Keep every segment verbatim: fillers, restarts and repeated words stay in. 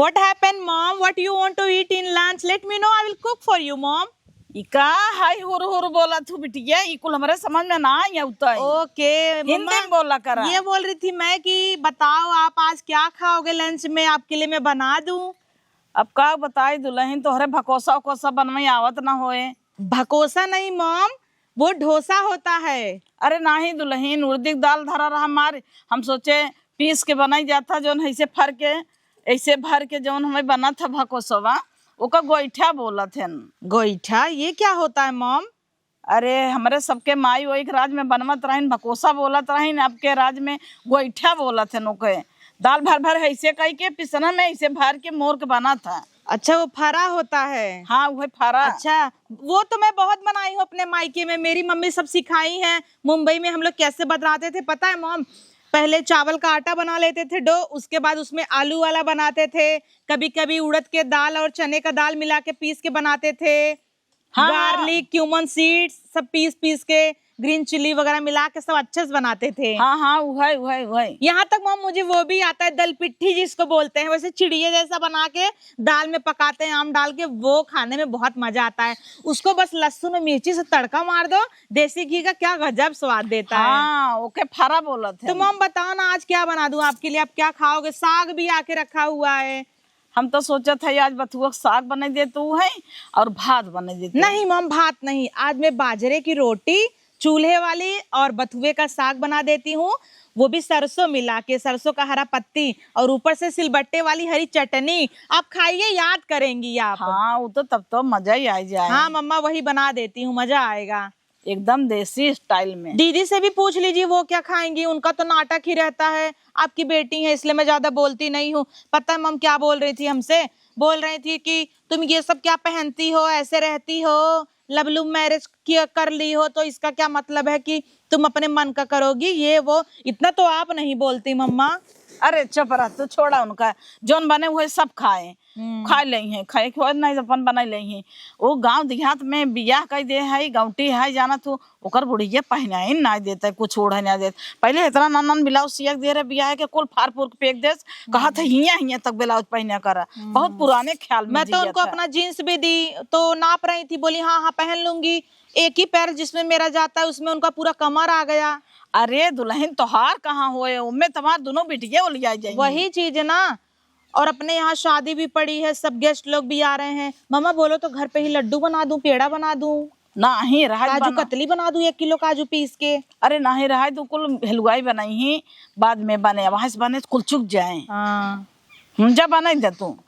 What happened, mom? What you want to eat in lunch? Let me know. I will cook for you, mom. ई का हाय हुर हुर बोलत हूँ बिटिया, ई कुल हमरे समझ में ना आई होता है। ओके हिंदी मम्मा, में बोला करा। ये बोल रही थी मैं कि बताओ आप आज क्या खाओगे लंच में, आपके लिए मैं बना दूं। अब का बताई दुल्हन, तोहरे भकोसा उकोसा बनवाई आवत ना होए। भकोसा नहीं मॉम, वो ढोसा होता है। अरे नाही दुल्हन, उड़दी के दाल धरा रहा हमार, हम सोचे पीस के बनाई जाता, जौन ऐसे फर के, ऐसे भर के जौन हमें बनत है भकोसवा, ओका गोइठा बोलत हन। गोइठा, ये क्या होता है मॉम? अरे हमरे सबके माई ओई के राज में बनवत रहिन, भकोसा बोलत रहिन, अब के राज में गोइठा बोलत हन ओके। दाल भर भर ऐसे कई के पिसना में ऐसे भर के मोर के बनत है। अच्छा, वो फरा होता है। हाँ, वही फरा। अच्छा, वो तो मैं बहुत बनाई हूँ अपने मायके में, मेरी मम्मी सब सिखाई हैं। मुंबई में हम लोग कैसे बनाते थे पता है मॉम? पहले चावल का आटा बना लेते थे डो, उसके बाद उसमें आलू वाला बनाते थे, कभी कभी उड़द के दाल और चने का दाल मिला के पीस के बनाते थे। हाँ, हाँ। गार्लिक, क्यूमन सीड्स सब पीस पीस के, ग्रीन चिली वगैरह मिला के सब अच्छे से बनाते थे। हाँ, हाँ, उहै, उहै, उहै। यहाँ तक मॉम मुझे वो भी आता है, दलपिट्ठी जिसको बोलते हैं, वैसे चिड़िया जैसा बना के दाल में पकाते हैं आम डाल के, वो खाने में बहुत मजा आता है। उसको बस लहसुन और मिर्ची से तड़का मार दो, देसी घी का, क्या गजब स्वाद देता है। हाँ, ओके फरा बोलत है। तो मॉम बताओ ना, आज क्या बना दूं आपके लिए, आप क्या खाओगे? साग भी आके रखा हुआ है। हम तो सोचत है आज बथुआ के साग बनाई देतू है और भात बनाई देतू है। नहीं मॉम, भात नहीं, आज मैं बाजरे की रोटी, चूल्हे वाली, और बथुए का साग बना देती हूँ, वो भी सरसों मिला के, सरसों का हरा पत्ती और ऊपर से सिलबट्टे वाली हरी चटनी। आप खाइए, याद करेंगी आप। हाँ, वो तो तब तो मजा ही आ जाए। हाँ मम्मा, वही बना देती हूँ, मजा आएगा। एकदम देसी स्टाइल में। दीदी से भी पूछ लीजिए, वो क्या खाएंगी, उनका तो नाटक ही रहता है। आपकी बेटी है इसलिए मैं ज्यादा बोलती नहीं हूँ। पता है मॉम क्या बोल रही थी हमसे? बोल रही थी कि तुम ये सब क्या पहनती हो, ऐसे रहती हो, लव लव मैरिज किया कर ली हो तो इसका क्या मतलब है कि तुम अपने मन का करोगी, ये वो। इतना तो आप नहीं बोलती मम्मा। अरे चुप रह तू, छोड़ा उनका, जौन बने उहे सब खाए। हम्म। खाए लेइहीं, खाए के बाद नहीं अपन बनाई लेइहीं। वो गांव देहात में बियाह कई दे है, गौंटी है, जाना तू, ओकर बुढ़िया पहनाई ना देते, कुछ ओढ़े ना देते। पहले इतना नन नन ब्लाउज सिया के दे रहे बियाह के, कुल फार फूर के फेंक देस, कहत है, हम्म। हिया हिया तक ब्लाउज पहना करा। हम्म। बहुत पुराने ख्याल में मैं तो जिया उनको था। अपना जींस भी दी, तो नाप रही थी, बोली, "हाँ, हाँ, पहन लूंगी।" एक ही पैर जिसमें मेरा जाता है, उसमें उनका पूरा कमर आ गया। अरे दुल्हन, तोहार कहाँ होए, उनमें तुम्हार दोनों बिटिया ओलिया जाएंगी। वही चीज है ना, और अपने यहाँ शादी भी पड़ी है, सब गेस्ट लोग भी आ रहे हैं। मम्मा बोलो तो घर पे ही लड्डू बना दूं, पेड़ा बना दूं, नाही, रहा काजू बना। कतली बना दूं एक किलो काजू पीस के। अरे नाही, रहा तू, कुल हलवाई बनाई ही, बाद में बने, वहां से बने तो कुल चुक जाए। हाँ। हम्म, जा बनाई दे तू।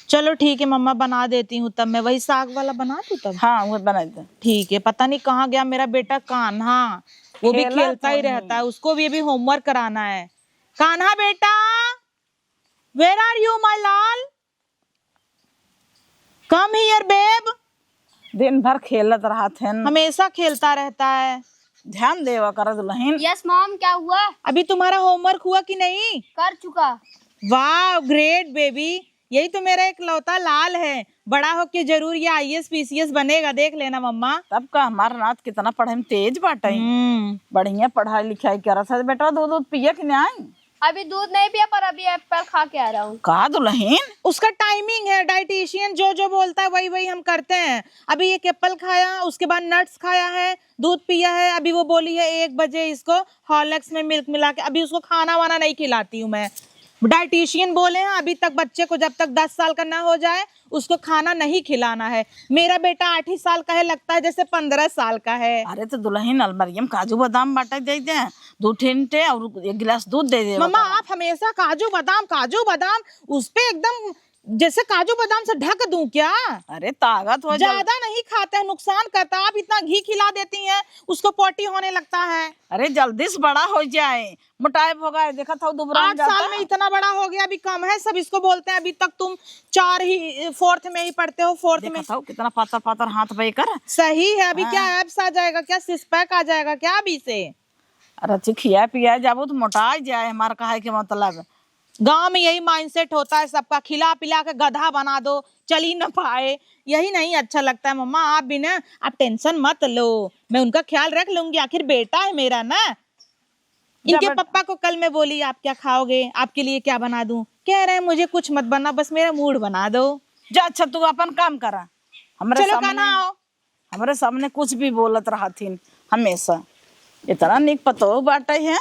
चलो ठीक है मम्मा, बना देती हूँ तब मैं, वही साग वाला बना दूँ तब। हाँ, वो बनाई दे। ठीक है, पता नहीं कहाँ गया मेरा बेटा कान्हा, वो भी खेलत खेलता ही होई। रहता है, उसको भी अभी होमवर्क कराना है। कान्हा बेटा, where are you my लाल? Come here babe। दिन भर खेलत रहत हन। हमेशा खेलता रहता है। ध्यान देवा कर दुल्हन। Yes mom, क्या हुआ? अभी तुम्हारा होमवर्क हुआ कि नहीं? कर चुका। Wow, great baby, यही तो मेरा इकलौता लाल है, बड़ा होके जरूर ये आईएएस पीसीएस बनेगा, देख लेना मम्मा। तब का हमार नात कितना पढ़े में तेज बाटे। हम्म। बढ़िया पढ़ाई लिखाई करत है बेटा, दूध दूध पिया कि नहीं? अभी दूध नहीं पिया, पर अभी एप्पल खा के आ रहा हूँ। का दुल्हन? उसका टाइमिंग है, डाइटिशियन जो जो बोलता है वही वही हम करते हैं। अभी एक एप्पल खाया, उसके बाद नट्स खाया है, दूध पिया है। अभी वो बोली है एक बजे इसको हॉर्लिक्स में मिल्क मिला के, अभी उसको खाना वाना नहीं खिलाती हूँ मैं। डाइटिशियन बोले हैं अभी तक बच्चे को जब तक दस साल का ना हो जाए उसको खाना नहीं खिलाना है। मेरा बेटा आठ ही साल का है, लगता है जैसे पन्द्रह साल का है। अरे तो दुल्हन, अलमारिया में काजू बादाम बाटे दे दे, दो ठेन टे और एक गिलास दूध दे दे मम्मा। आप हमेशा काजू बादाम, काजू बादाम, उस पे एकदम जैसे काजू बादाम से ढक दूं क्या? अरे ताकत हो जा- ज्यादा नहीं खाते हैं, नुकसान करता है। आप इतना घी खिला देती हैं, उसको पोटी होने लगता है। अरे जल्दी से बड़ा हो जाए, मोटाए भोगाए, देखत हो दुबरान आठ साल जाता। में इतना बड़ा हो गया, अभी कम है, सब इसको बोलते हैं, अभी तक तुम चार ही, फोर्थ में ही पढ़ते हो, फोर्थ में। देखत हो कितना पातर पातर हाथ बे कर। सही है, अभी हाँ। क्या एब्स आ जाएगा, क्या सिक्स पैक आ जाएगा क्या अभी से? अरे अच्छी खिया पिया जाबो तो मोटा जाए, हमार कहे के मतलब। गांव में यही माइंडसेट होता है सबका, खिला पिला के गधा बना दो, चल ही ना पाए, यही नहीं अच्छा लगता है मम्मा। आप भी ना, आप टेंशन मत लो, मैं उनका ख्याल रख लूंगी, आखिर बेटा है मेरा ना। इनके जबर- पप्पा को कल मैं बोली, "आप क्या खाओगे, आपके लिए क्या बना दूं?" कह रहे हैं, "मुझे कुछ मत बना, बस मेरा मूड बना दो।" जा, अच्छा, तू अपन काम करा, हमरे चलो, सामने, खाना आओ। हमरे सामने कुछ भी बोलत रहथिन हमेशा। इतना नीक पतोह बाटे है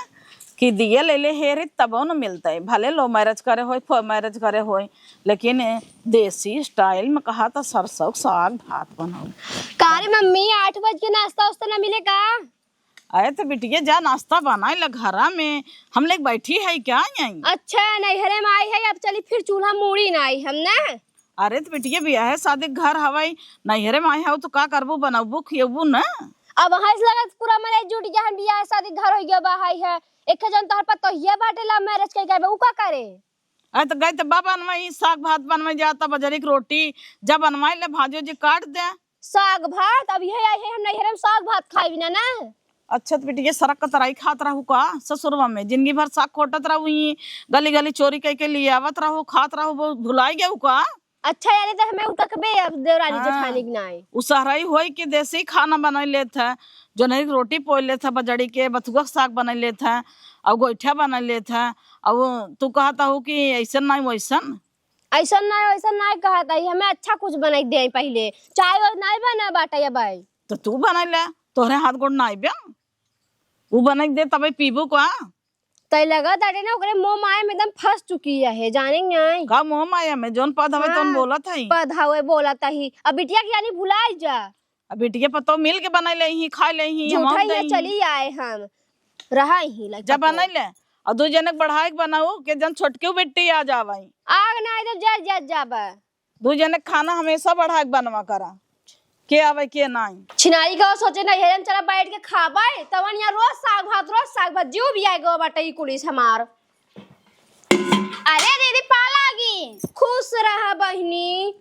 कि दिए ले ले हेरी तबो न मिलते, भले love marriage करे होई, four marriage करे होई, लेकिन देसी style में कहा तो सरसों के साग भात बनाओ। का रे मम्मी, आठ बज के नाश्ता उस्ता ना मिले का? अरे तो बिटिया, जा नाश्ता बनाए ला घरा में, हम लोग बैठी है क्या यहीं? अच्छा, नैहरे में आई है, अब चली फिर चूल्हा मूड़ी ना आई हम ना। अरे तो बिटिया, बियाह शादी के घर हवाई, नैहरे में आई हो तो का करबू, बनबू खियबू ना। अब हंस लगत पूरा मने जुट गया हम बियाह शादी के घर हो गया बा, हाय है। एक जन तोहर पतोहिया बाटे, love marriage कई गए बा, उ का करे? अरे तो गई तो बा बनवाई, साग भात बनवाई, जाता बजरी के रोटी, जब बनवाई ले भाजो जी काट दे। साग भात? अब यही आई है, हम नैहरे में साग भात खाई ना, ना। अच्छा, तो बिटिया, सरक का तराई खात रहू का ससुरवा में? जिंदगी भर साग खोटत रहू, ही गली गली चोरी कई के लिए आवत रहू, खात रहू, वो भुलाई गयू का? अच्छा, यानी तो हमें उठकबे अब देवरानी हाँ। जेठानी के नाई। उ सहराई होई के देसी खाना बनाई लेत है, जोनही के रोटी पोई लेत है, बजड़ी के बथुआ के साग बनाई लेत है, और गोइठा बनाई लेत है, और तू कहता हो कि ऐसन नाई वैसन। ऐसन नाई, वैसन नाई कहत हई, हमें अच्छा कुछ बनाई दे पहिले। चाय वाय नाई बना बाटे अब। तो तू बनाई ले, तोहरे हाथ गोड़ नाई बे। उ बनाई दे तबे पीबू का? तै लगा ताटे ना, ओकरे मोह माया में एकदम फंस चुकी है, जाने नहीं। का मोह माया में? जौन पद हवे तौन हाँ, बोलत हई। पद हवे बोलत हई। अब बिटिया के यानी भुलाई जा। अब बिटिया पतोह मिल के बनाई ले ही, खाई ले ही, हम झूठा ही दई। चली आए हम। रहा ही लइका जब तो। बनाई ले। और दू जने के बढ़ाई के बनाऊ, के जन छोटकी बिट्टी आ जावाई। आग ना एकदम जर जर जाबा। दू जने के खाना हमेशा बढ़ाई के बनवा करा। के आवे, के नाई। छिनारी का सोचे ना, हेरन चला बैठ के खाबे, तवन यहाँ रोज साग भात, रोज साग भात, जीव भी आए गो बाटे ई कुलिस हमार। अरे दीदी, पा लागी। खुश रहा बहिनी।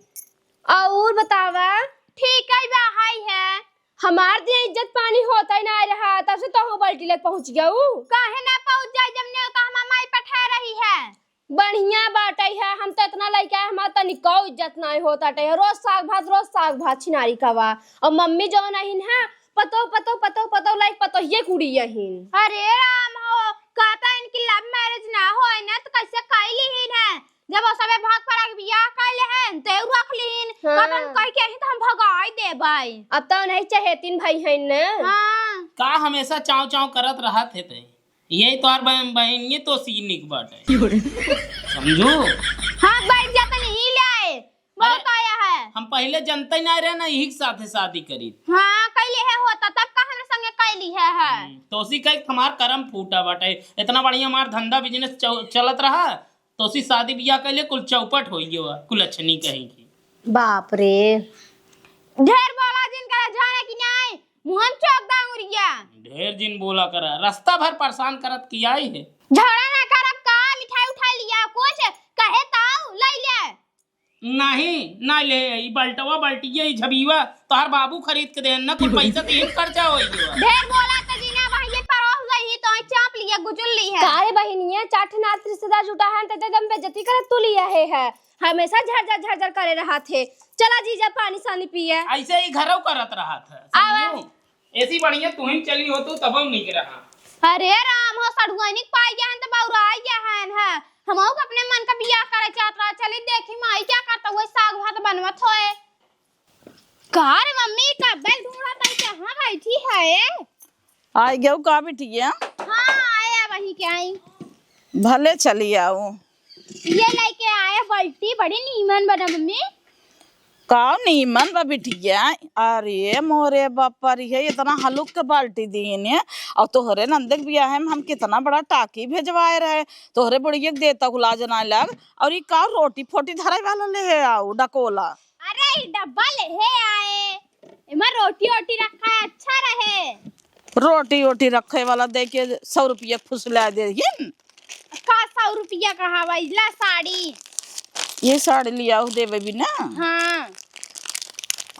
और बतावा? ठीक है बा, हाय है। हमार दिया इज्जत पानी होता ही ना रहा, तब से तो बाल्टी लेके पहुँच गऊ। काहे ना पहुँच जाए, जब ने कहा माई पठा रही है। बढ़िया बाटे है, हम तो इतना लइका है, हमार तनिको इज्जत नाई होत बाटे है। रोज साग भात, रोज साग भात छिनारी कवा। और मम्मी जौन अहिन है, पतोह, पतोह, पतोह, पतोह लाइक पतोहिए कुड़ी अहिन। अरे राम हो, कहता इनकी love marriage ना होए ना तो कैसे कैली ही है? जब वो सबे भाग पड़ा के बियाह कैले हैं, ते रख लीन। हाँ। कहता हम कह के अहिन तो हम भगाई देबै। अब तो नहीं चहेतिन भाई है ना। हाँ। का हमेशा चाव चाव करत रहत है ते? यही तोहार बहन, बहन ये तो सीनिक बाटे। समझू? हाँ, बैठ जा तनी, ई ले आए। बहुत अरे, आया है। हम पहिले जनते ही ना रहे ना, यही के साथे शादी करी। हाँ, कैले है होता, तब का हमरे संगे कैली है, है। हम्म, तो उसी का एक हमार करम फूटा बाटे। इतना बढ़िया हमार धंधा business चौ-, चलत रहा, तो उसी शादी बियाह कैले कुल चौपट हो गया, कुल अच्छनी कहीं की। बाप रे। ढेर बोला जिन करे जाने की नाई, मुँह में चोक दा अंगुरिया। ढेर जिन बोला करा, रास्ता भर परेशान करत की आई है। झगड़ा ना करब का, मिठाई उठाई लिया कुछ, कहे ताऊ, लई ले। नहीं, ना ले, ई बल्टवा, बल्टिया, ई झबीवा, तोहार बाबू खरीद के देन ना, कुल पैसा तो इही खर्चा होई गवा। ढेर बोला तो जीना, वहीं ये परोस गई ही, तो चाप लिया, गुजुल ली है। का रे बहिनिया, चार ठे नात रिश्तेदार जुटा है, ते एकदम बेइज्जती करत तू लिया है, है। हमेशा झरझर झरझर करे रहत है। चला जीजा पानी सानी पिए। ऐसे ही घरौ करत रहत है, आवा। समझू? ऐसी बढ़िया तुहिन चली हो तू तबौ निक रहा। अरे राम हो, सड़ुआनी पाई गया है तो बौराई गया है, है। हमहू के अपने मन का बियाह करे चाहत रहा। चली देखी माई क्या करता, वही साग भात बनवत होए। का रे मम्मी, कब्बे ढूंढत हई, कहाँ बैठी है? आइ गयो का बिटिया? हाँ, आया वहीं के आई। भले चली आओ। ये लेके आए बाल्टी, बड़ी नीमन बना मम्मी। का नीमन बा बिटिया? अरे मोरे बापा रे, इतना हलुक के बाल्टी दीन है, और तोहरे नंदे के बियाह में हम कितना बड़ा टाकी भेजवाए रहे, तोहरे बुढ़िया के देता लाज ना लग, और ई का रोटी फोटी धरे वाला ले आओ डकोला। अरे, ई डब्बा लेहे आए, एमा रोटी ओटी रखा है, अच्छा रहे। रोटी ओटी रखे वाला दे के सौ रुपया फुसला दे हिन। का सौ रुपया कहा बा, इजला साड़ी। ये साड़ी लियाऊ देवे भी ना। हाँ।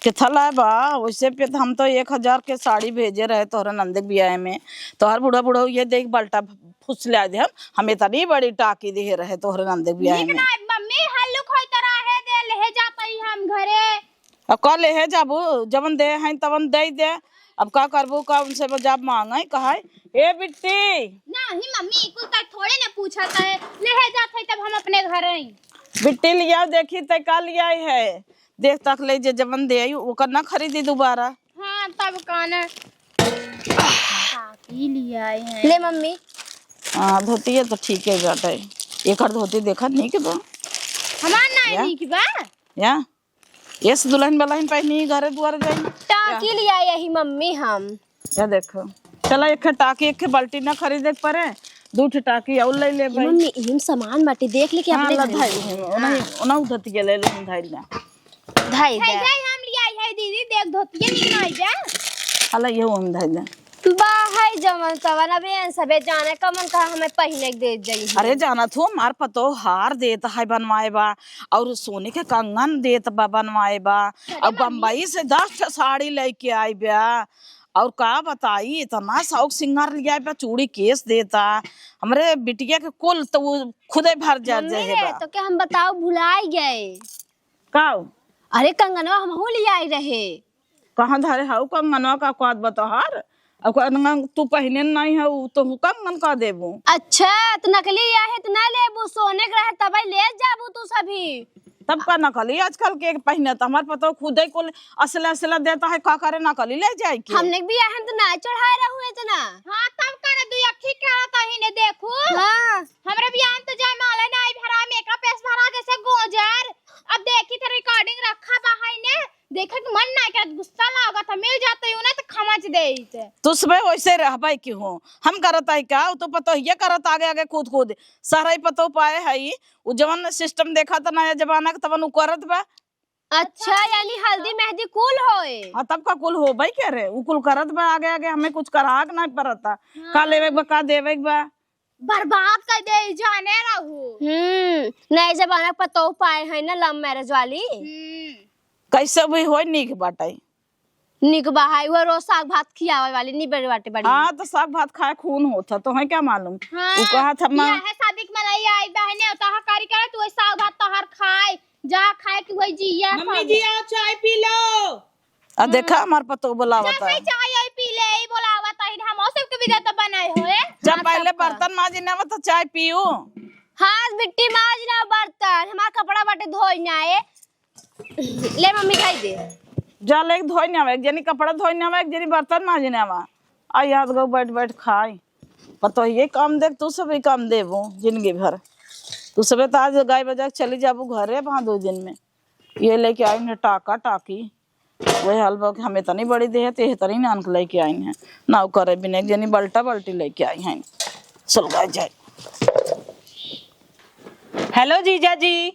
किथा लाए बा? वैसे पे तो हम तो एक हजार के साड़ी भेजे रहे तोहरे नंदे के बियाह में। तोहर बूढ़ा बूढ़ा ये देख बल्टा फुसला दे हम। हम इतनी बड़ी टाकी दे रहे तोहरे नंदे के बियाह नीक में। ना, मम्मी हल्लुक होई तो रहे दे, लेहे जात ही हम घरे। अब का लेहे जाबू? जवन दे हैं तवन दे दे। अब का करबू, का उनसे जब मांगे कहे, "ए बिट्टी।" ना, नहीं मम्मी, कुल तक थोड़े न पूछत है, ले है जात है तब हम अपने घर आई। बिट्टी लिया देखी तै का लिया है, देख तक ले जे जवन दे आई ओकर ना खरीदी दोबारा। हाँ तब का ना। काकी लिया है। ले मम्मी। हाँ धोती है तो ठीक है बाटे, एकर धोती देखत नहीं के बा। हमार ना या? नहीं की बा। या? यस दुल्हन बलहन पहनी घरे दुआरे जाई। टाकी लिया यही मम्मी हम। या देखो, चला एक ठे टाकी एक ठे बाल्टी ना खरीदे के पड़े, दू ठे टाकी और ले ले ए भाई। मम्मी इहिम सामान बाटे देख ले के हाँ, अपने ला घर धाई में। उहिम, ओना हाँ। ओना उधत के ले ले धाई ना। धाई है दे। जाए हम लिया है दीदी, देख धोतिया निकल आई बे। हला ये हम धाई ना। बा है जवन तवन, अब एन सबे जाने कमन का हमें पहिने के दे जाई। अरे जाना थू, हमार पतो हार देत है बनवाए बा, और सोने के कंगन देत बा बनवाए बा, अरे और मम्मी। बम्बई से दस ठे साड़ी लेके आई बा, और का बताई इतना शौक सिंगार लिया बा, चूड़ी केस देता, हमरे बिटिया के कुल तो वो खुदे भर जा मम्मी जाए रे, बा। तो क्या हम बताओ भुलाई गए? का? अरे कंगनवा हमहू ले आई रहे। कहाँ धरे हऊ कंगनवा का औकात बा तोहार? अब कंगन तू पहिने नहीं है, उ तो हु कंगन का देबू। अच्छा, तो नकली आहे तो ना लेबू, सोने के रहे तबे ले जाबू तू सभी। तब का नकली आजकल के पहिने, तो हमार पतो खुदे कुल असला असला देता है, का करे नकली ले जाए के? हमने भी आहे तो ना चढ़ाए रहू इतना। हाँ, तब करे दुई अखी करत ही ने देखू। हाँ। हमरे बियाह में तो जयमाला ना आई भरा, मेकअप एस भरा जैसे गोजर। अब देखी तो रिकॉर्डिंग रखा बा है ने, देखे के मन ना करत, गुस्सा लागत है, मिल जाते यूं ना तो खमच देइत। तू सबे वैसे रहबे की हो, हम करत है का, उ तो पतोहिए करत आगे आगे कूद कूद, सहरई पतो पाए है, उ जवन सिस्टम देखा था नया जमाना के तवन उ करत बा। अच्छा, यानी हल्दी मेहंदी कुल होए? हाँ, तब का कुल होबे के रे, उ कुल करत बा आगे आगे, हमें कुछ कराक नहीं पड़ता। हाँ। का लेवे के बा, का देवे के बा? बर्बाद कर दे, जाने रहू। हम्म, नए जमाना के पतोह पाए है ना, लव मैरिज वाली। हम्म। कैसे भी होए, नीक बाटे। नीक बा है, वो रोज साग भात खियावे वाली, नी बड़ी बाटे बड़ी। हाँ, तो साग भात खाए खून होत है, तोहे क्या मालूम? हाँ, उ कहा था माँ। बियाहे शादी के मनई आई बहने, उताहा कारी करे, तू साग भात तोहर खाए, जा खाए के वही जिया मम्मी खाए। जी, आओ चाय पी लो। आ देखा, हमार पतोह बोलावत जा है। भाई, चाय आई पी ले, ई बोलावत है, हम और सबके भी देता बनाए होए। जा हाँ, पहले सबका। बर्तन माजी ना, तो चाय पीऊ। हाँ, बिट्टी माज ना बर्तन, हमार कपड़ा बाटे धोई ना है। ले मम्मी, खाई दे। जा ले धोई ना, एक जनी कपड़ा धोई ना, एक जनी बर्तन माजी ना। आ याद गो बैठ बैठ खाई। पतोहिए काम देख, तू सब ही काम देबू जिंदगी भर। तू सबे तो आज गाय बजा के चली जाबू घरे, वहाँ दो दिन में। ये लेके आई ने टाका टाकी। वही हाल बा कि हम इतनी बड़ी देह ते इतनी नान के लेके आई हैं। ना करे बिना एक जनी बल्टा बल्टी लेके आई हैं। सुलगा जाए। हेलो जीजा जी।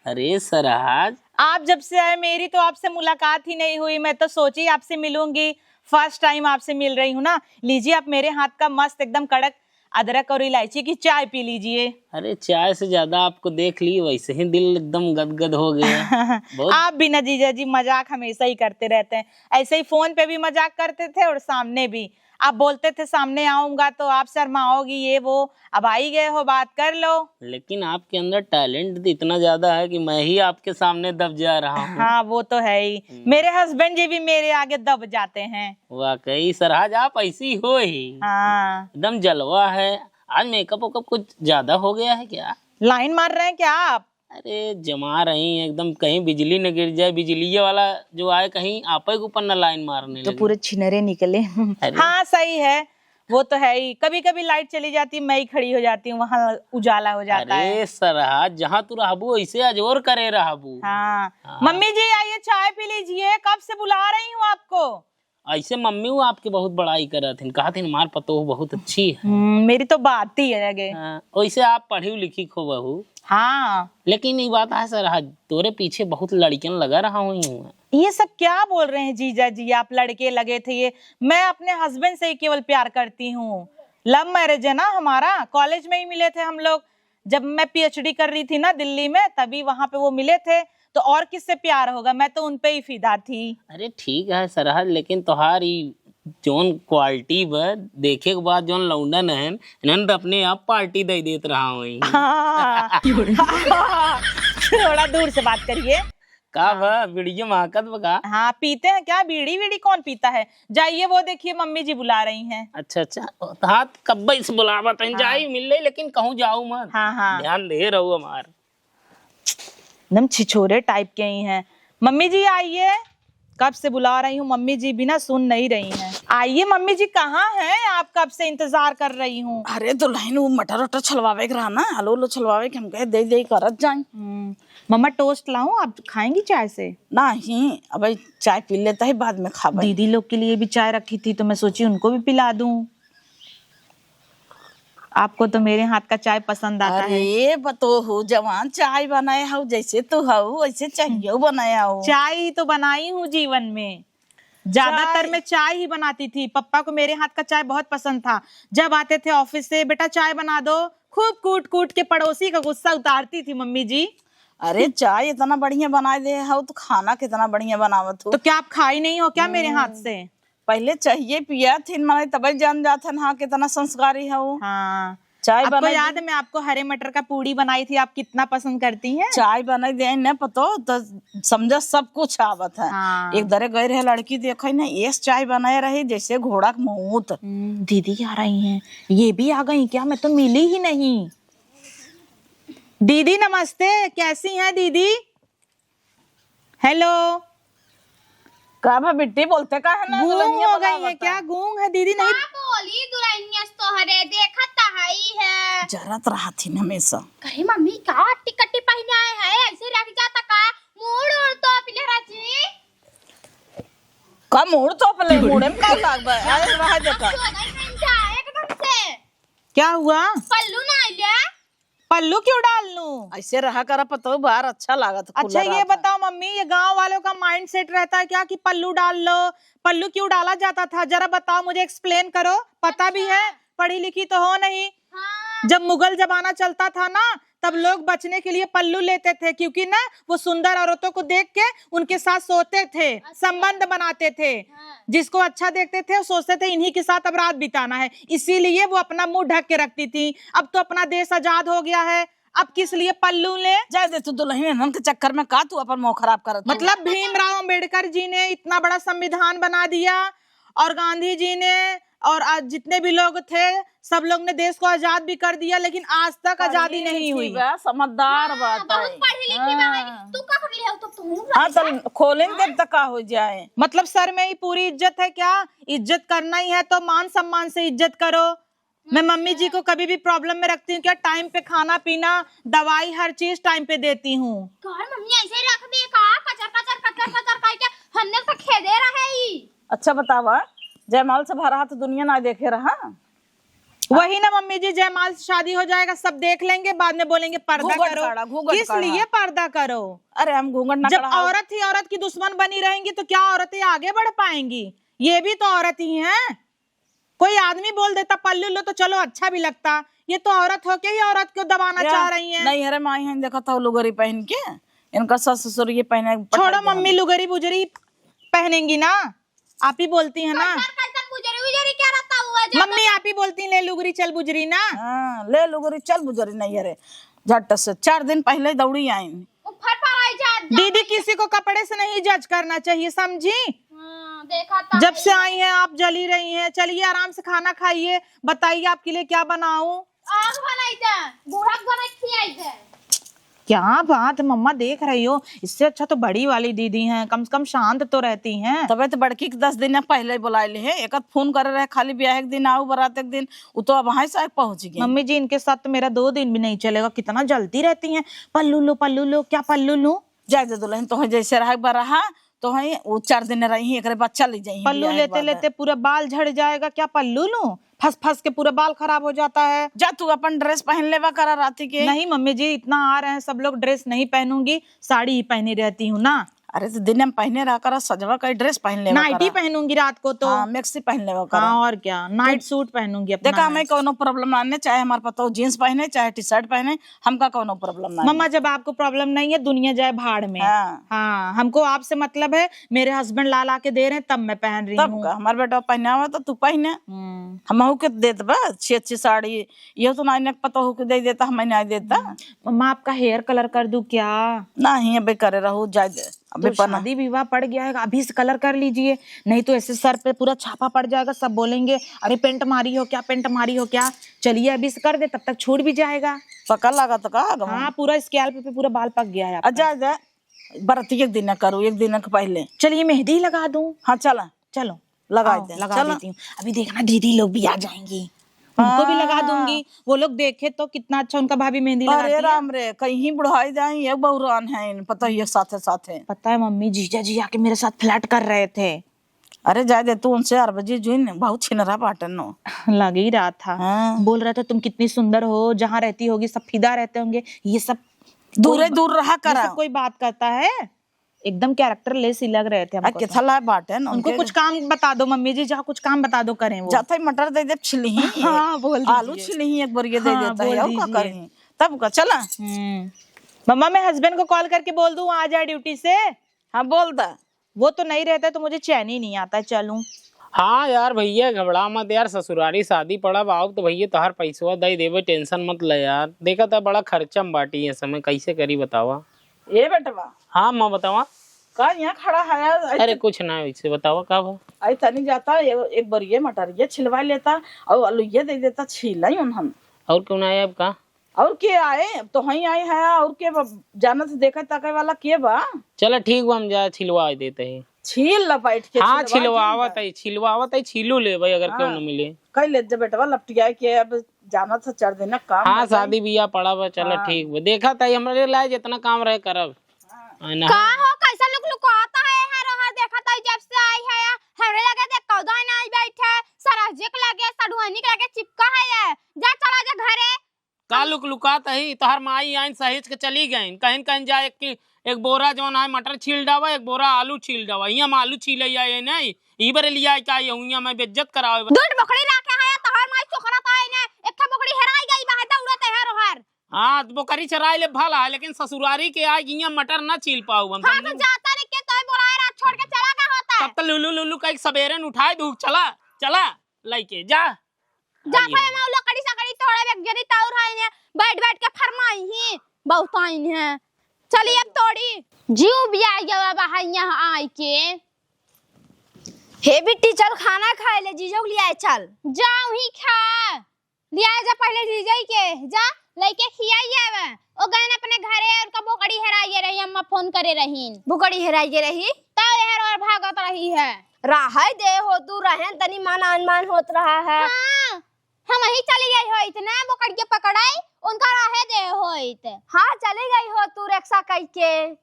अरे सरहज। आप जब से आए मेरी तो आपसे मुलाकात ही नहीं हुई। मैं तो सोची आपसे मिलूंगी, फर्स्ट टाइम आपसे मिल रही हूँ ना। लीजिए आप मेरे हाथ का मस्त एकदम कड़क अदरक और इलायची की चाय पी लीजिए। अरे चाय से ज्यादा आपको देख ली वैसे ही दिल एकदम गदगद हो गया। बहुत आप भी ना जीजा जी मजाक हमेशा ही करते रहते हैं, ऐसे ही फोन पे भी मजाक करते थे और सामने भी। आप बोलते थे सामने आऊंगा तो आप शर्माओगी, ये वो, अब आई गए हो, बात कर लो। लेकिन आपके अंदर टैलेंट इतना ज्यादा है कि मैं ही आपके सामने दब जा रहा हूँ। हाँ, वो तो है ही। हम्म। मेरे हस्बैंड जी भी मेरे आगे दब जाते हैं। वाकई सरहज आप ऐसी हो ही। हाँ। एकदम जलवा है। आज मेकअप वेकअप कुछ ज्यादा हो गया है क्या? लाइन मार रहे हैं क्या आप? अरे जमा रही हैं एकदम, कहीं बिजली न गिर जाए, बिजली वाला जो आए कहीं आपे के ऊपर न लाइन मारने तो लगे। पूरे छिनरे निकले। अरे। हाँ सही है, वो तो है ही। कभी कभी लाइट चली जाती, मैं ही खड़ी हो जाती हूँ, वहाँ उजाला हो जाता है। अरे सरहज, जहाँ तू रहबू वैसे अजोर करे रहबू। हाँ। हाँ। मम्मी जी आइए, चाय पी लीजिए, कब से बुला रही हूँ आपको। ऐसे मम्मी वो आपके बहुत बड़ाई करत हिन, कहत हिन, "हमार पतोह बहुत अच्छी है।" हम्म, मेरी तो बात ही अलग है। हाँ, वैसे आप पढ़ी लिखी खूब हू। हाँ। लेकिन ई बात है सरहज, तोरे पीछे बहुत लड़कियन लगा रहा हुई हूँ। ये सब क्या बोल रहे हैं जीजा जी, आप लड़के लगे थे ये? मैं अपने हस्बैंड से ही केवल प्यार करती हूँ। लव मैरिज है ना हमारा, कॉलेज में ही मिले थे हम लोग। जब मैं पीएचडी कर रही थी ना दिल्ली में, तभी वहां पे वो मिले थे, तो और किससे प्यार होगा? मैं तो उन पे ही फिदा थी। अरे ठीक है सरहज, लेकिन तोहार ई जौन क्वालिटी बा, देखे के बाद जौन लौंडन हैं, इन्हन तो अपने आप पार्टी दे देत रहा हुई। हाँ। थोड़ा दूर से बात करिए। का हाँ। बा, बीड़िया महकत बा का? हाँ, पीते हैं क्या? बीड़ी वीड़ी कौन पीता है? जाइए, वो देखिए, मम्मी जी बुला रही हैं। अच्छा, अच्छा। हाँ, कब्बे से बुलावत हैं, हाँ। जाई मिल ले, लेकिन कहूँ जाऊ मत। हाँ, हाँ। ध्यान दे रहू हमार। एकदम छिछोरे type के ही हैं। मम्मी जी, आइए। कब से बुला रही हूँ, मम्मी जी भी ना सुन नहीं रही हैं। आइए मम्मी जी, कहाँ हैं आप? कब से इंतजार कर रही हूँ। अरे दुल्हन, वो मटर वटर छलवावे के रहा ना, आलू उलू छलवावे के, हम कहे दे दे करत जाए। हम्म, मम्मा toast लाऊं, आप खाएंगी चाय से? नहीं, अब चाय पी लेता है, बाद में खाबे। दीदी लोग के लिए भी चाय रखी थी तो मैं सोची उनको भी पिला दूं। आपको तो मेरे हाथ का चाय पसंद आता है। अरे पतोहू जवान, चाय बनाए हऊ, जैसे तू हऊ वैसे चाहिए बनाए हऊ। चाय ही तो बनाई हूँ जीवन में, ज्यादातर चाय। मैं चाय ही बनाती थी। पप्पा को मेरे हाथ का चाय बहुत पसंद था। जब आते थे office से, "बेटा चाय बना दो," खूब कूट कूट के पड़ोसी का गुस्सा उतारती थी मम्मी जी। अरे चाय इतना बढ़िया बनाए दे हऊ तो खाना कितना बढ़िया बनावत हो। तो क्या आप खाई नहीं हो क्या मेरे हाथ हम्म। से? पहिले चाहिए पिया थिन, माने तबे जान जात हन, हाँ, कितना संस्कारी है वो। हाँ। चाय आपको बनाई याद दे। है, मैं आपको हरे मटर का पूड़ी बनाई थी, आप कितना पसंद करती हैं? चाय बनाई दे न पतो, तो समझो सब कुछ आवत है। हाँ। एक दरे गए रहे लड़की, देखे न, ये चाय बनाए रही जैसे घोड़ा के मुंह। हम्म, दीदी आ रही हैं। ये भी आ गई क्या? मैं तो मिली ही नहीं। दीदी नमस्ते, कैसी हैं दीदी? Hello। का भा बिट्टी, बोलते का है ना, गूंग दुल्हनिया हो गई बुलावत है क्या? है। गूंग है दीदी, नहीं। का बोली दुल्हनिया से तोहरे, देखत त हई है। जरत रहत ही हमेशा। कही मम्मी का टिकटी पहने आए है, ऐसे रख जाता का? मूड़ उड़ तो पिले राजी। का मूड़ तो पले, मूड़े में का लाग बा? अरे रह दे का। चोदन बन जा एकदम से। क्या हुआ? पल्लू ना आइले? पल्लू क्यों डाल लूं? ऐसे रहा करा पतोह, बाहर अच्छा लागत, अच्छा, खुला ये रहत है। बताओ मम्मी, ये गांव वालों का mindset रहता है क्या कि पल्लू डाल लो? पल्लू क्यों डाला जाता था? जरा बताओ मुझे, explain करो। पता भी है, अच्छा। पढ़ी लिखी तो हो नहीं। हाँ। जब मुगल जमाना चलता था ना, तब लोग बचने के लिए पल्लू लेते थे, क्योंकि ना वो सुंदर औरतों को देख के उनके साथ सोते थे, अच्छा। संबंध बनाते थे। हाँ। जिसको अच्छा देखते थे, वो सोचते थे इन्हीं के साथ अब रात बिताना है, इसीलिए वो अपना मुंह ढक के रखती थी। अब तो अपना देश आजाद हो गया है, अब किस लिए पल्लू ले? जाए दे तू दुल्हन, इन्हन के चक्कर में का तू अपन मुंह खराब करत हो? मतलब भीमराव अंबेडकर जी ने इतना बड़ा संविधान बना दिया और गांधी जी ने और आज जितने भी लोग थे, सब लोग ने देश को आजाद भी कर दिया, लेकिन आज तक आजादी पढ़ी नहीं लिखी हुई। बा, समझदार हाँ, बात बहुत है। पढ़ी लिखी बा। हाँ। तू का कर लिया तो तू हाँ, तो खोलें देब त का हो जाए? मतलब सर में ही पूरी इज्जत है क्या? इज्जत करना ही है तो मान सम्मान से इज्जत करो। मैं मम्मी जी को कभी भी problem में रखती हूँ क्या? Time पे खाना पीना, दवाई, हर चीज time पे देती हूँ। तोहर मम्मी ऐसे रख दे का? कचर, कचर, कचर, कचर करके हमने तो खेदे रहे ही। अच्छा बतावा, जयमाल से भरा हाथ दुनिया ना देखे रहा। वही ना मम्मी जी, जयमाल से शादी हो जाएगा, सब देख लेंगे, बाद में बोलेंगे पर्दा घूंघट करो। काढ़ा, घूंघट किस काढ़ा। लिए पर्दा करो? अरे हम घूंघट ना जब काढ़ा। औरत ही औरत की दुश्मन बनी रहेंगी तो क्या औरतें आगे बढ़ पाएंगी? ये भी तो औरत ही हैं। कोई आदमी बोल देता पल्लू लो तो चलो अच्छा भी लगता, ये तो औरत होके ही औरत को दबाना या, चाह रही हैं। नहीं, अरे माई हैं, देखत हो लुगरी पहन के, इनका सास ससुर ये पहने, छोड़ो पठाई दे मम्मी, हम। लुगरी बुजरी पहनेंगी ना, आप ही बोलती है ना। कैसन, कैसन बुजरी उजरी क्या रहता हुआ जो मम्मी, आप ही बोलती हैं, "ले लुगरी चल बुजरी ना।" हाँ, "ले लुगरी चल बुजरी नहीं, अरे।" झट से चार दिन पहले दौड़ी आइन। ऊपर पर आई जा, जा दीदी, किसी को कपड़े से नहीं judge करना चाहिए, समझी? हाँ, देखा था जब से आई हैं आप जली रही हैं। चलिए आराम से खाना खाइए, बताइए आपके लिए क्या बनाऊं? आग बनाई दे, बूढ़ा को बनाई खियाई दे। क्या बात है मम्मा, देख रही हो, इससे अच्छा तो बड़ी वाली दीदी हैं, कम से कम शांत तो रहती हैं। तबे तो बड़की के दस दिन पहले ही बुलाए ले हैं, एक आध फोन करे रहे, खाली ब्याह के दिन आओ, बारात के दिन, वो तो अब वहां से पहुंच गई। मम्मी जी, इनके साथ तो मेरा दो दिन भी नहीं चलेगा, कितना जलती रहती हैं, "पल्लू लो, पल्लू लो, क्या पल्लू लूं?" जाए दे दुल्हन, तोहे जैसे रहे बा रहा, तोहे वो चार दिन रही, एकरे बाद चली जाई, पल्लू ब्याह के लेते बाद। लेते पूरा बाल झड़ जाएगा, क्या पल्लू लूं? फंस फंस के पूरा बाल खराब हो जाता है। जा तू अपन dress पहन लेवा करा राती के। नहीं मम्मी जी, इतना आ रहे हैं सब लोग, dress नहीं पहनूंगी, साड़ी ही पहनी रहती हूँ ना। अरे तो दिन में पहने रहा करा, सजवा कई dress पहन लेवा नाइटी करा। पहनूंगी रात को तो। हाँ, maxi पहन लेवा करा। हाँ, और क्या, night suit पहनूंगी अपना देखा, हमें night। कौनो problem ना है, चाहे हमार पतोह jeans पहने, चाहे T-shirt पहने, हमका कौनो problem ना है। मम्मा, जब आपको problem नहीं है, दुनिया जाए भाड़ में। हाँ। हाँ, हमको आपसे मतलब है, मेरे husband ला ला के दे रहे हैं, तब मैं पहन रही तब हूँ। का, हमार बेटा पहनावा तो तू पहने। हम्म। हमहू के देत बा अच्छी अच्छी साड़ी, ये तो ना इन्हें पतोहू के दे देता, हमें ना देता। हम्म। मम्मा, आपका hair colour कर दूं क्या? नहीं, अबे करे रहू, जाए दे। अबे तो पना। शादी विवाह पड़ गया है, अभी से कलर कर लीजिए, नहीं तो ऐसे सर पे पूरा छापा पड़ जाएगा, सब बोलेंगे, "अरे पेंट मारी हो क्या, पेंट मारी हो क्या?" चलिए अभी से कर दे, तब तक छूट भी जाएगा। पका लागत का गवा? हाँ, पूरा स्कैल्प पे पूरा बाल पक गया है आपका। अच्छा, जा, बरती एक दिन करू, एक दिन के पहले। चलिए मेहंदी लगा दूं। हाँ, चला। चलो। लगाई आओ, दे, लगा चला। देती हूँ। अभी देखना, दीदी लोग भी आ जाएंगी, उनको भी लगा हाँ। दूंगी। वो लोग देखे तो कितना अच्छा उनका भाभी मेहंदी अरे लगाती है। राम रे, कहीं बुढ़ाई जाए, ये बहुरान है इन, पता ही है, साथे साथे। पता है मम्मी, जीजा जी आके मेरे साथ फ्लर्ट कर रहे थे। अरे जाए दे तू उनसे, अरब जीजू इन बहुत छिनरा बाटन नो। लग ही रहा था। हाँ। बोल रहे थे, "तुम कितनी सुंदर हो, जहाँ रहती होगी सब फिदा रहते होंगे।" ये सब दूरे कोई दूर रहा ये करा। सब कोई बात करता है? एकदम कैरेक्टर लेस ही लग रहे थे आ, हमको तो। केथला बाटे न उनको उनके। कुछ काम बता दो मम्मी जी, जाओ कुछ काम बता दो, करें वो। जाते ही मटर दे दे छिलही। हाँ, बोल आलू दीजिए। छिलही, एक बोरिये दे हाँ, देता है, बोल और का दीजिए। करही? तब का, चला। हम्म। मम्मा, मैं हस्बैंड को कॉल करके बोल दूं आ जाए ड्यूटी से? हाँ, बोल दा। वो तो नहीं रहता है तो मुझे चैन ही नहीं आता है, चलूं? हाँ यार भैया, घबरा मत यार, ससुरारी शादी पड़ब, आओ तो भैया तोहार पैसवा दे देबे, टेंशन मत ले यार। देखा था बड़ा खर्चा में बाटी ये समय, कैसे करी बतावा? ए बेटवा। हाँ माँ, बतावा। का यहाँ खड़ा है यार? अरे कुछ ना, ऐसे बतावा का भा? आई तनी जाता, ए-, एक बरिये मटरिये छिलवा लेता और आलूये दे देता, छीला ही उन्हन। और कौन आया अब का? और के आए? अब तो हई आए है, और के बा-, जानत देखे ताके वाला के बा? चला ठीक बा, हम जा छिलवा देते हैं। छील ला बैठ के, हाँ, छिलवा छिलवावत दे। है, छिलवावत है, छीलू ले भाई, अगर हाँ। केहू न मिले। कई ले जा बेटवा, लपटिया के अब जानत है, चार दिन का काम हाँ, बा। शादी बियाह पड़ा बा, चला हाँ। ठीक बा। देखा ताई, हमरे लाए जितना काम रहे करब। हाँ। है ना? का हो, कैसा लुक लुकाता है, हर हर देखा ताई, जब से आई है, हमरे लगे देख कौदा नहीं बैठे, सरहजिक लगे, सढ़ुआनी के लगे चिपका है ये। जा, चला जा घरे। का लुक लुकात ही? तोहर माई आइन सहेज के चली गइन। कहिन कहिन जा एक की, एक बोरा जौन है मटर छील डावा, एक बोरा आलू छील डावा। हियाँ हम आलू छीले आए नहीं, ई बरे लिया के आई हूँ, हियाँ मैं बेइज्जत करावे बा। दूध बोकड़ी राखे है, तोहर माई चोकरा तो आई ने, एक ठो बोकड़ी हेराई गई बा, दौड़त है रोहर। हाँ, तो बोकरी चराई ले भला है, लेकिन ससुरारी के आए हियाँ मटर ना छील पाऊ हम, हाँ, समझू? तो जाता नहीं के तोय बोलाए रात छोड़ के चला गया होता है। तब तो लुलु लुलु कह के सबेरे न उठाए दू, चला, चला, लइके जा। जा आइए। भाई, हम लकड़ी सकड़ी तोड़े, एक जनी तौर है ने, बैठ बैठ के फरमाई ही, बहुत आइन है। चलिए अब तोड़ी। जीव भी आ गया बा है यहाँ आए के। हे बिट्टी, चल खाना खाए ले, जीजो के लिए आए, चल। जाओ ही खा। लिया जा पहले जीजो के, जा लइके खियाई आवे। ओ गए न अपने घरे, उनका बोकड़ी हेराइए रही, अम्मा फोन करे रहीन। बोकड़ी हेराइए रही? तब यार और भागत रही है। राहै दे हो तू, रहन तनी मान अनमान होत रहा है। हाँ, हम ही चली गई होइत ना, बोकड़िया पकड़ाई, उनका राहै दे होइत। हाँ, चली गई हो तू रिक्शा कई के।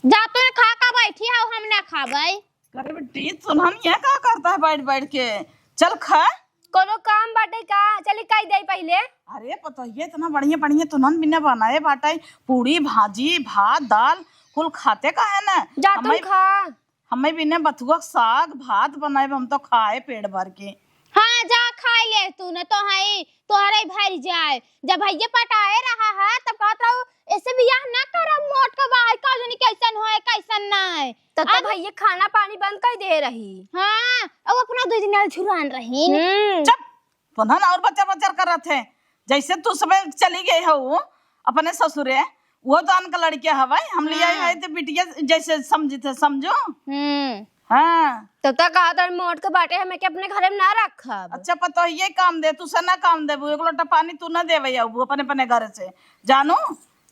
जा तू ना खा का बैठी है, हम ना खाबै। अरे बेटी, सुनन ये का करता है बैठ बैठ के? चल खा। कोनो काम बाटे का? चली कई दे पहले। अरे पतोहिए इतना बढ़िया बढ़िया तुनन बिना बनाए बाटे, पूड़ी, भाजी, भात, दाल, कुल खाते का है ना? जा तुम हमें खा। हमें बिना बथुआ के साग भात बनाए, हम तो खाए पेट भर के। हाँ, जा खाए ले तू, न तो है तोहरे भर जाए। जब भैया पटाए रहा है, तब कहत रहू, "ऐसे बियाह ना करब, मोट के बाहर का जनी कैसन होए, कैसन ना है।" तब तो अब भैया खाना पानी बंद कर दे रही। हाँ, अब अपना दो दिन झुरान रही। हम्म। चुप, तुनन और बचर बचर करत है। जैसे तू सबे चली गई हो अपने ससुरे, वो तो अनका लड़के हवे, हम लिए आए हाँ। हैं तो बिटिया जैसे समझते समझो। हम्म। हाँ। तब तक कहा था मोट के बाटे हमें के अपने घर में ना रखब। अच्छा पतोहिए काम दे, तू से ना काम देबू, एक लोटा पानी तू ना देवे आबू अपने अपने घर से, जानू?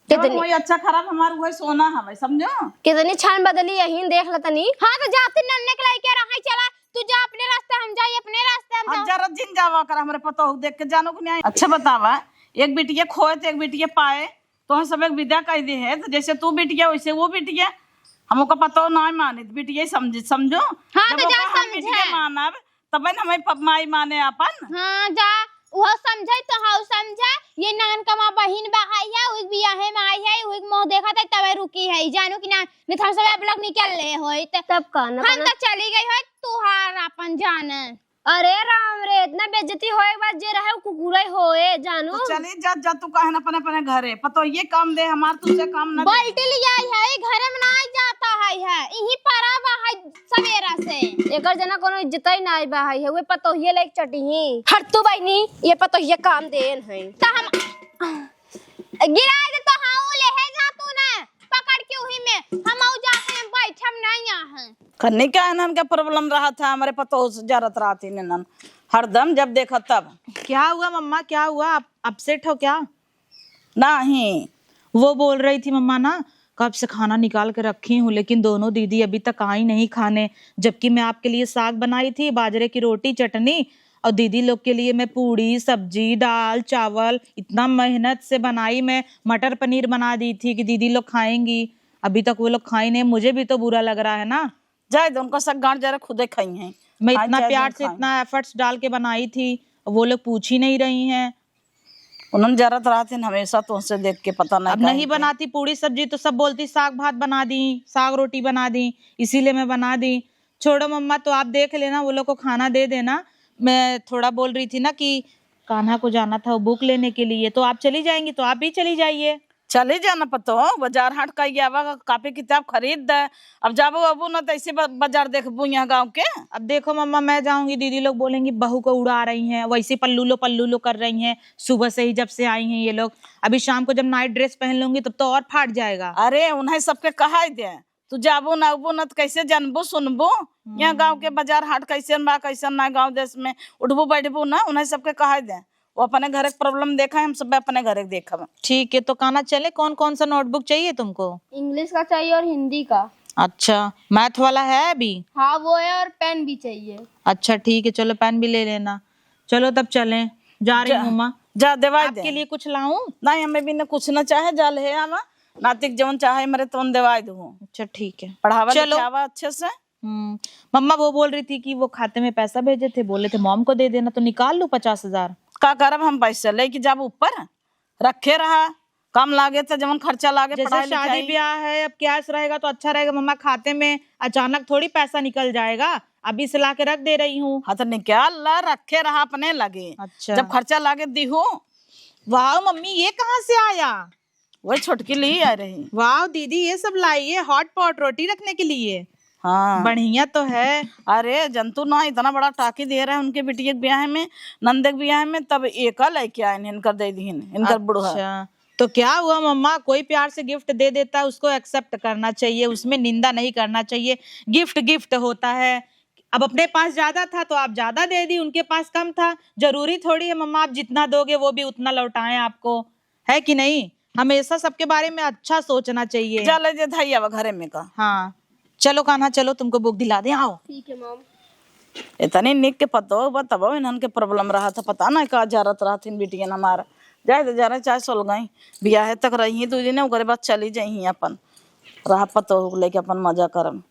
कितनी जौन वही अच्छा खराब हमार वही सोना हवे, समझो? कितनी छान बदली यही देख ल तनी। हाँ तो जाती नन्ने के लइके रहा चला, तू जा अपने रास्ते, हम जाई अपने रास्ते, हम अब जाओ। जरा जिन जावा कर हमरे पतोहू देख के, जानो कि नहीं। अच्छा बतावा, एक बिटिया खोए तो एक बिटिया पाए, तो हम सब एक विदा कह दे है, तो जैसे तू बिटिया वैसे वो बिटिया, हम ओका पतोहू ना मानित, बिटिया समझे, समझो। हाँ, जब तो जा ओका हम समझे। बिटिया मानब, तबे न हमें प-, माई माने अपन। हाँ, जा, उहो समझे तो हाउ समझे, ये नान कमा बहिन बहाई है, उइक बियाहे में आई है, उइक मोह देखत है, तबे रुकी है, जानो कि ना, नहीं तो हम सब अब लोग निकल ले होइत। तब का न हम बना- तो चली गई होइत, तुहार अपन जाने। अरे राम रे, इतना बेइज्जती होए के बाद जे रहे, उ कुकुरे होए, जानू। तो चली जा, जा तू कहन अपने, अपने घरे। पतोहिए काम दे हमार, तुझसे काम ना दे। बाल्टी ले आई है, ई घरे में ना जाता है, है। इही परा बा है सवेरा से। एकर जना कोनो इज्जत ही ना आई बा है, वे पतोहिए लाइक चटिही। हट तू बहिनी, ये पतोहिए काम देन है। तो हम गिराए दे तो हाँ, ले है जा तू ना। पकड़ के उही में। कन्नी का इन्हन के problem रहा था, हमरे पतोह से जरत रहती इन्हन, हरदम जब देखा तब। क्या हुआ मम्मा, क्या हुआ? आप upset हो क्या? नहीं। वो बोल रही थी मम्मा ना, कब से खाना निकाल के रखी हूँ, लेकिन दोनों दीदी अभी तक आई नहीं खाने, जबकि मैं आपके लिए साग बनाई थी, बाजरे की रोटी, चटनी, और दीदी लोग के लिए मैं पूड़ी, सब्जी, दाल, चावल, इतना मेहनत से बनाई। मैं मटर पनीर बना दी थी कि दीदी लोग खाएंगी, अभी तक वो लोग खाई नहीं। मुझे भी तो बुरा लग रहा है ना। जाए दे, उनका सब गांठ जरा खुदे खाई हैं। मैं आज इतना जाए प्यार दिन से, खाएं। इतना efforts डाल के बनाई थी, वो लोग पूछ ही नहीं रही हैं। उन्हन जरत रहथिन हमेशा, तोहसे देख के पता नहीं अब काहे नहीं के। बनाती पूड़ी सब्जी तो सब बोलती, "साग भात बना दी, साग रोटी बना दी, इसीलिए मैं बना दी।" छोड़ो मम्मा, तो आप देख लेना, वो लोग को खाना दे देना। मैं थोड़ा बोल रही थी ना कि कान्हा को जाना था वो book लेने के लिए, तो आप चली जाएंगी तो आप भी चली जाइए। चली जाना पतो, बाजार हाट कई आवा, कापी किताब खरीद दे। अब जाबो अबू ना तो ऐसे ब-, बाजार देखबू यहाँ गाँव के। अब देखो मम्मा, मैं जाऊंगी, दीदी लोग बोलेंगी बहू को उड़ा रही हैं, वैसे पल्लू लो पल्लू लो कर रही हैं, सुबह से ही जब से आई हैं ये लोग। अभी शाम को जब night dress पहन लूंगी तब तो और फाट जाएगा। अरे उन्हें सबके कहा दे, तू जाबू ना अबू ना तो कैसे जानबू सुनबू? यहाँ गाँव के हम्म। बाजार हाट कैसे बा, कैसे ना गाँव देश में उठबू बैठबू ना, उन्हें सबके कहा दे। वो अपने घर के problem देखा है, हम सब अपने घर के देखब। ठीक है, तो कहना चले, कौन कौन सा notebook चाहिए तुमको? English का चाहिए और हिंदी का। अच्छा, math वाला है अभी? हाँ, वो है और pen भी चाहिए। अच्छा, ठीक है, चलो pen भी ले लेना। चलो तब चलें, जा रही जा, हूँ माँ। जा, देवाई आपके दे। लिए कुछ लाऊं? नहीं, हमें भी ना कुछ ना चाहे, जा ले आवा। नातिक जौन चाहे मरे तौन देवाई दू। अच्छा, ठीक है। पढ़ावा चलो। लिखावा अच्छे से। हम्म, मम्मा वो बोल रही थी कि वो खाते में पैसा भेजे थे, बोले थे mom को दे देना, तो निकाल लूं पचास हजार? का करब हम पैसा लेके जाब ऊपर? रखे रहा, काम लागे तो जवन खर्चा लागे, जैसे पढ़ाई शादी लिखाई। ब्याह है, अब cash रहेगा तो अच्छा रहेगा मम्मा, खाते में अचानक थोड़ी पैसा निकल जाएगा, अभी से ला के रख दे रही हूँ। हाँ तो निकाल ला, रखे रहा अपने लगे। अच्छा। जब खर्चा लागे दीहू। वाह मम्मी, ये कहाँ से आया? वही छोटकी ली आ रही। वाह दीदी, ये सब लाई है, hot pot रोटी रखने के लिए। हाँ। बढ़िया तो है। अरे जंतु ना, इतना बड़ा टाकी दे रहे हैं उनके बिटिया के ब्याह में, नंदे के ब्याह में, तब एका लेके आए, इनकर दे दीन, इनकर बुढ़वा। अच्छा, तो क्या हुआ मम्मा, कोई प्यार से gift दे देता है, उसको accept करना चाहिए, उसमें निंदा नहीं करना चाहिए। Gift gift होता है। अब अपने पास ज्यादा था तो आप ज्यादा दे दी, उनके पास कम था। जरूरी थोड़ी है मम्मा आप जितना दोगे वो भी उतना लौटाएं आपको, है कि नहीं? हमेशा सबके बारे में अच्छा सोचना चाहिए। चले जे धाई आवा घरे में का। हाँ, चलो कान्हा, चलो तुमको book दिला दे, आओ। ठीक है mom। इतनी निक के पतो बा, तब इन्हन के problem रहा था, पता नहीं का जरत रहथिन बिटियन हमार। जाए तो जरे चाहे सोल गई, बियाहे तक रही दू जने, ओकरे बाद चली जाई अपन। रहा पतो लेके अपन मजा करम।